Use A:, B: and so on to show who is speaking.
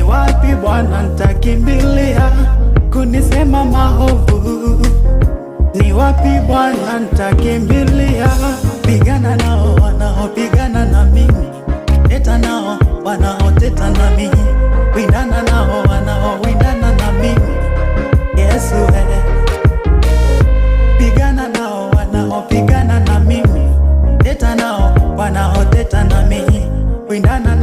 A: Wapi Bwana ntakimbilia kunisema maovu? Ni wapi Bwana ntakimbilia? Pigana nao wanaopigana na mimi, teta nao wanaoteta na mimi, windana nao wanaowindana na mimi. Yesu eh. Pigana nao wanaopigana na mimi, teta nao wanaoteta na mimi, windana